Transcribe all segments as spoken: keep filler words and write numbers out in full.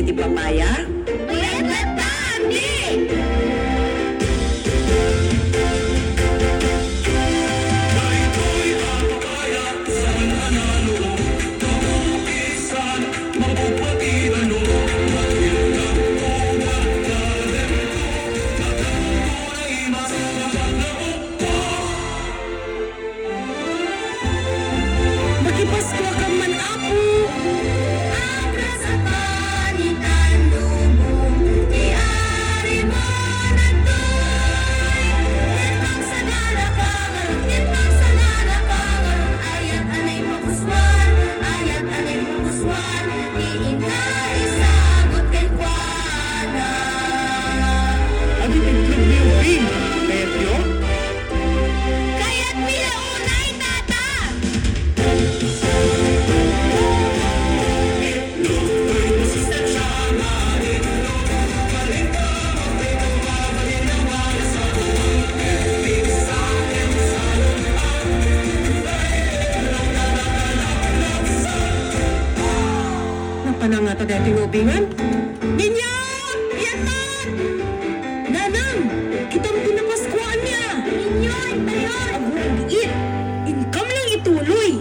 Ti papaya? Mayat latta, Andy! Makipaskuakam man, Apo. Abraza panitan lubong ti Ari mo nagtoy. Ket magsagana ka ngarud, ket magsagana ka ngarud, ayat a naipapusuan, ayat a naipapusuan, ti inka isagut kenkuana. Adu ti itlog ni Ubing, kayatyo? Kayatmi la unay, Tata! Napanangata daytoy nga ubingan? Ninyo! Iyatak! Nanang, kitam ti napaskuaanmi a! Ninyo, intayon! Agurugiit! Inkam lang ituloy!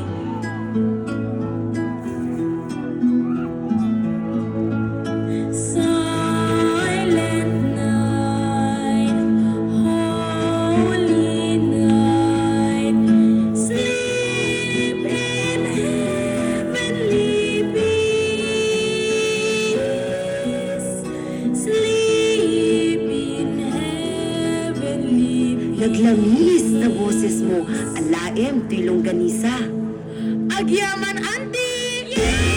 Silent night, holy night, sleep in heavenly peace. Sleep in heavenly peace. Naglamiis ta bosesmo, alaem toy longganisa. Agyaman, Auntie!